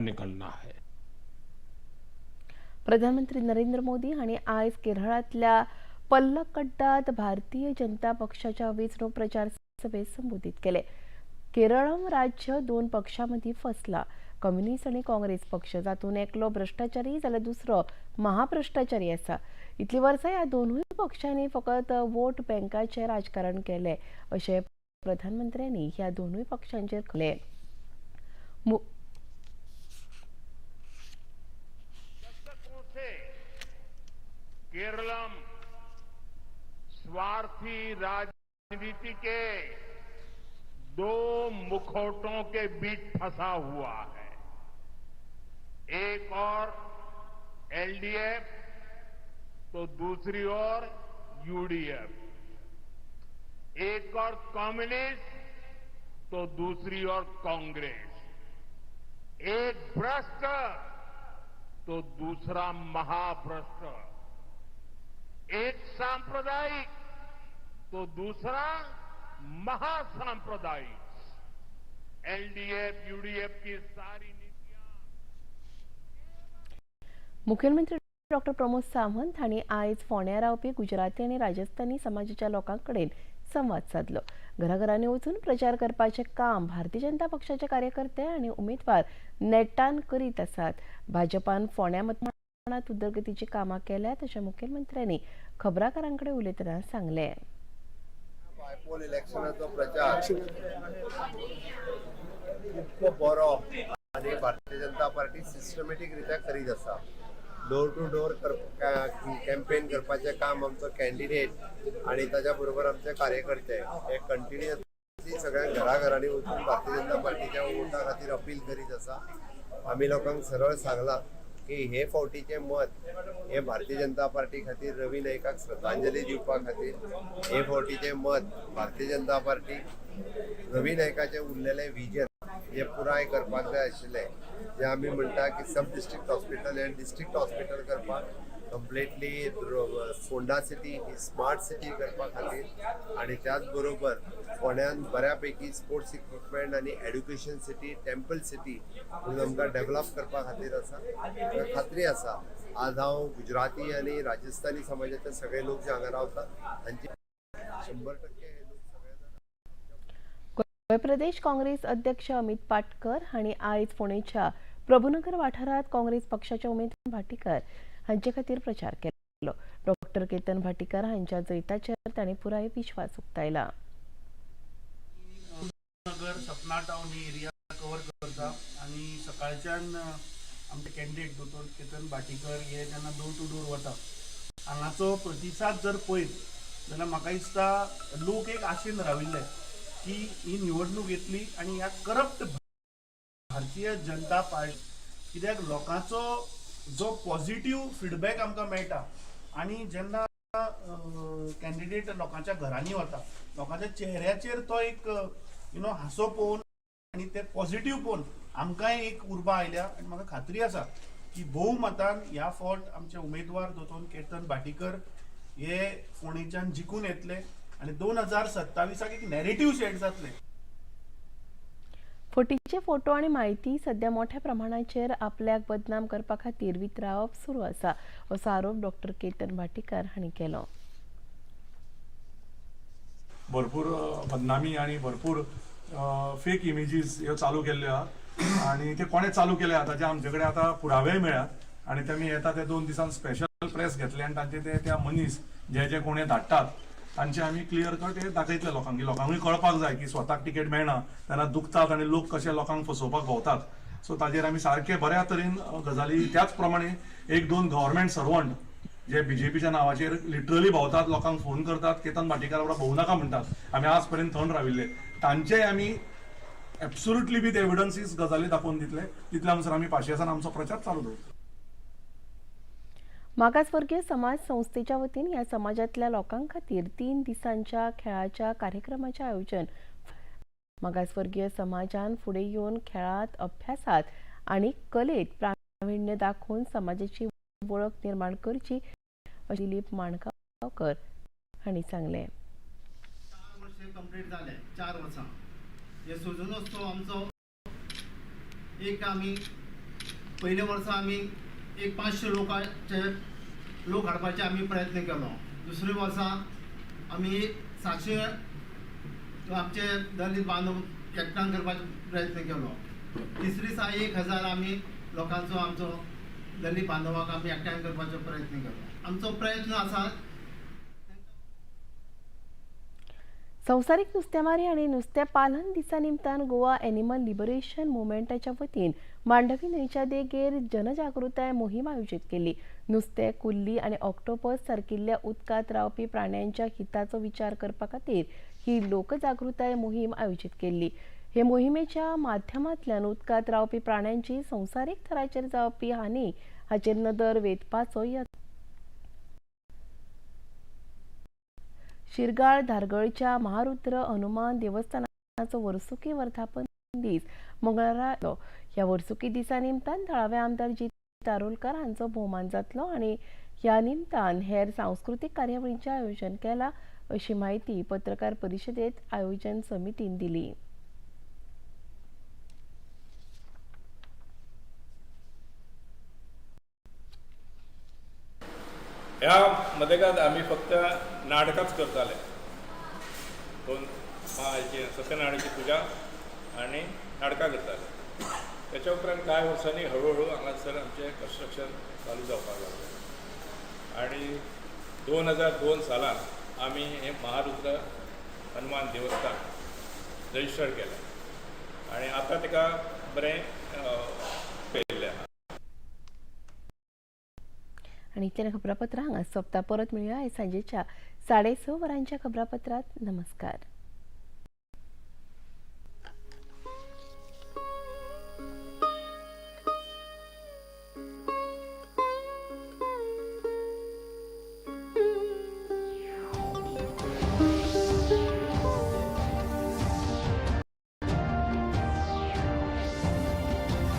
निकलना है। प्रधानमंत्री नरेंद्र मोदी हांणी आयज केरळांतल्या पल्लकड्डात भारतीय जनता पक्षाच्या वेंचणूक प्रचार सभेत संबोधीत केले. केरळम राज्य दोन पक्षां मदीं फसला. कम्युनिस्ट आनी काँग्रेस पक्ष, जातूंत एकलो भ्रश्टाचारी जाल्यार दुसरो महाभ्रश्टाचारी आसा. इतलीं वर्सां ह्या दोनूय पक्षांनी फकत वोट बँकाचें राजकारण केलें अशें प्रधानमंत्र्यांनी ह्या दोनूय पक्षांचेर केलें. दशकों से केरलम स्वार्थी राजनीति के दो मुखौटों के बीच फंसा हुआ है। एक ओर एलडीएफ तो दूसरी ओर यूडीएफ, एक ओर कम्युनिस्ट तो दूसरी ओर कांग्रेस, एक भ्रष्ट तो दूसरा महाभ्रष्ट, एक सांप्रदायिक तो दूसरा महासांप्रदायिक। एलडीएफ यूडीएफ की सारी नीतियां मुख्यमंत्री डॉक्टर प्रमोद सावंत हांणी आयज फोंड्यां रावपी गुजराती आनी राजस्थानी समाजाच्या लोकां कडेन संवाद सादलो. घराघरांनी वचून प्रचार करपाचें काम भारतीय जनता पक्षाचे कार्यकर्ते आनी उमेदवार नेटान करीत आसात. भाजपान फोंड्या मतदारांत उदरगतीची कामां केल्यात अशें मुखेलमंत्र्यांनी खबराकारां कडेन उलयतना सांगलें. बायपोल इलेक्शनाचो प्रचार खूब बरो आनी भारतीय जनता पार्टी सिस्टमॅटीक रित्या करीत आसा. डोर टू डोर कॅम्पेन करपाचें काम आमचो कॅन्डिडेट आनी ताच्या बरोबर आमचे कार्यकर्ते हे कंटिन्युअसली सगळ्या घराघरांनी वचून भारतीय जनता पार्टीच्या वोटा खातीर अपील करीत आसा. आमी लोकांक सरळ सांगलां की हे फावटीचें मत हे भारतीय जनता पार्टी खातीर, रवी नायकाक श्रद्धांजली दिवपा खातीर. हे फावटीचें मत भारतीय जनता पार्टी रवी नायकाचें उरलेलें विजन हें पुराय करपाक जाय आशिल्लें, जें आमी म्हणटा की सब डिस्ट्रिक्ट हॉस्पिटल आनी डिस्ट्रिक्ट हॉस्पिटल करपाक, कंप्लिटली फोंडा सिटी ही स्मार्ट सिटी करपा खातीर आनी त्याच बरोबर फोंड्यान बऱ्या पैकी स्पोर्ट्स इक्विपमेंट आनी एड्युकेशन सिटी, टेम्पल सिटी म्हणून आमकां डेव्हलप करपा खातीर आसा. म्हाका खात्री आसा, आज हांव गुजराती आनी राजस्थानी समाजाचे सगळे लोक जे हांगा रावतात तांची 100% हे लोक सगळे जाण गोंय प्रदेश काँग्रेस अध्यक्ष अमित पाटकर हांणी आयज फोंडेच्या प्रभुनगर वाठारांत काँग्रेस पक्षाचे उमेदवार भाटीकर हांचे खातीर प्रचार केलो. डॉक्टर केतन भाटीकर हांच्या जैताचेर तांणी पुराय विश्वास उक्तायला. नगर, सपना टावन ही एरिया कवर करता आनी सकाळच्यान आमचे कॅन्डिडेट दोतोर केतन भाटीकर हे जेन्ना डोर टू डोर वता, हांगाचो प्रतिसाद जर पळयत जाल्यार म्हाका दिसता लोक एक आशेन राविल्ले की ही निवडणूक येतली आनी ह्या करप्ट भारतीय जनता पार्टी, कित्याक लोकांचो जो पॉझिटिव्ह फिडबॅक आमकां मेळटा आनी जेन्ना कॅन्डिडेट लोकांच्या घरांनी वता, लोकांच्या चेहऱ्याचेर तो एक you know हांसो पळोवन आनी ते पॉझिटिव्ह पळोवन आमकांय एक उर्बा आयल्या आनी म्हाका खात्री आसा की भोवमतान ह्या फावट आमचे उमेदवार दोतोर केतन भाटीकर हे फोंडेच्यान जिखून येतले आनी 2027 एक नॅरेटिव्ह सेट जातले. फटीचे फोटो आनी म्हायती सध्या मोठ्या प्रमाणाचेर आपल्याक बदनाम करपा खातीर वितरावप सुरू आसा असो आरोप डॉक्टर केतन भाटीकर हांणी केलो. भरपूर बदनामी आणि भरपूर फेक इमेजीस ह्यो चालू केल्ल्यो आहा आणि ते कोणे चालू केले आहा ताचे आमचे कडेन आतां पुरावेय मेळ्ळ्यात आणि ते आमी येता ते 2 दिसान स्पेशल प्रेस घेतले आनी तांचे ते त्या मनीस जे जे कोणे धाडटात तांचे आमी क्लियर कट हे दाखयतले लोकांक की लोकांकूय कळपाक जाय की स्वताक तिकेट मेळना तेन्ना दुखतात आनी लोक कशे लोकांक फसोवपाक भोंवतात. सो ताजेर आमी सारके बऱ्या तरेन गजाली, त्याच प्रमाणे एक दोन गव्हर्मेंट सर्वंट जे बीजेपीच्या नावाचेर लिटरली भोंवतात, लोकांक फोन करतात, केतन भाटीकार बरोबर भोंवू नाका म्हणटात, आमी आज पर्यंत थंड राविल्ले, तांचेय आमी एब्सोल्युटली विथ एविडन्सीस गजाली दाखोवन दितले. तितल्या म्हणसर आमी पाशियेसान आमचो प्रचार चालू दवरतले. मागासवर्गीय समाज संस्थेच्या वतीन ह्या समाजांतल्या लोकां खातीर 3 दिसांच्या खेळाच्या कार्यक्रमाचें आयोजन. मागासवर्गीय समाजान फुडें येवन खेळांत, अभ्यासात आनी कलेत प्राविण्य दाखोवन समाजाची वळख निर्माण करची अशें दिलीप माणगांवकर हांणी सांगलें. 4 वर्ष कंप्लीट जाले, 4 वर्सां हे सृजनोत्सव आमचो एक आमी पयल्या वर्सा आमी एक 500 लोकांचे लोक हाडपाचे आमी प्रयत्न केलो. दुसऱ्या वर्सा आमी 700 आमचे दलित बांधव एकठांय करपाचो प्रयत्न केलो. तिसरी दिसा 1000 आमी लोकांचो आमचो दलित बांधवाक आमी एकठांय करपाचो प्रयत्न केलो. आमचो प्रयत्न आसा. संवसारीक नुस्तेमारी आनी नुस्तें पालन दिसा निमतान गोवा एनिमल लिबरेशन मुवमेंटाच्या वतीन मांडवी न्हंयच्या देगेर जनजागृताय मोहीम आयोजीत केली. नुस्तें, कुल्ली आनी ऑक्टोपस सारकिल्ल्या उदकांत रावपी प्राण्यांच्या हिताचो विचार करपा खातीर ही लोकजागृताय मोहीम आयोजीत केल्ली. हे मोहिमेच्या माध्यमांतल्यान उदकांत रावपी प्राण्यांची संवसारीक थराचेर जावपी हानी हाचेर नदर वेधपाचो यत्न. शिरगाळ धारगळच्या महारुद्र हनुमान देवस्थानाचो वर्सुकी वर्धापन दीस मंगळारा जालो. ह्या वर्सुकी दिसा निमतान थळावे आमदार जीत आरोलकर हांचो भोवमान जातलो आनी ह्या निमतान हेर सांस्कृतीक कार्यावळींचें आयोजन केलां अशी म्हायती पत्रकार परिशदेंत आयोजन समितीन दिली. ह्या मदेगात आमी फक्त नाटकांच करताले. दोन सत्यनारायणाची पुजा आनी नाटकां करताले. त्याच्या उपरांत कांय वर्सांनी हळूहळू हांगासर आमचें कन्स्ट्रक्शन चालू जावपाक लागलें आनी 2002 सालान आमी हें महारुद्र हनुमान देवस्थान रजिस्टर केलें आनी आतां ताका बरें केल्लें आसा. आनी इतल्यान खबरापत्रां हांगा सोंपता. परत मेळया आयज सांजेच्या 6:30 वरांच्या खबरापत्रांत. नमस्कार.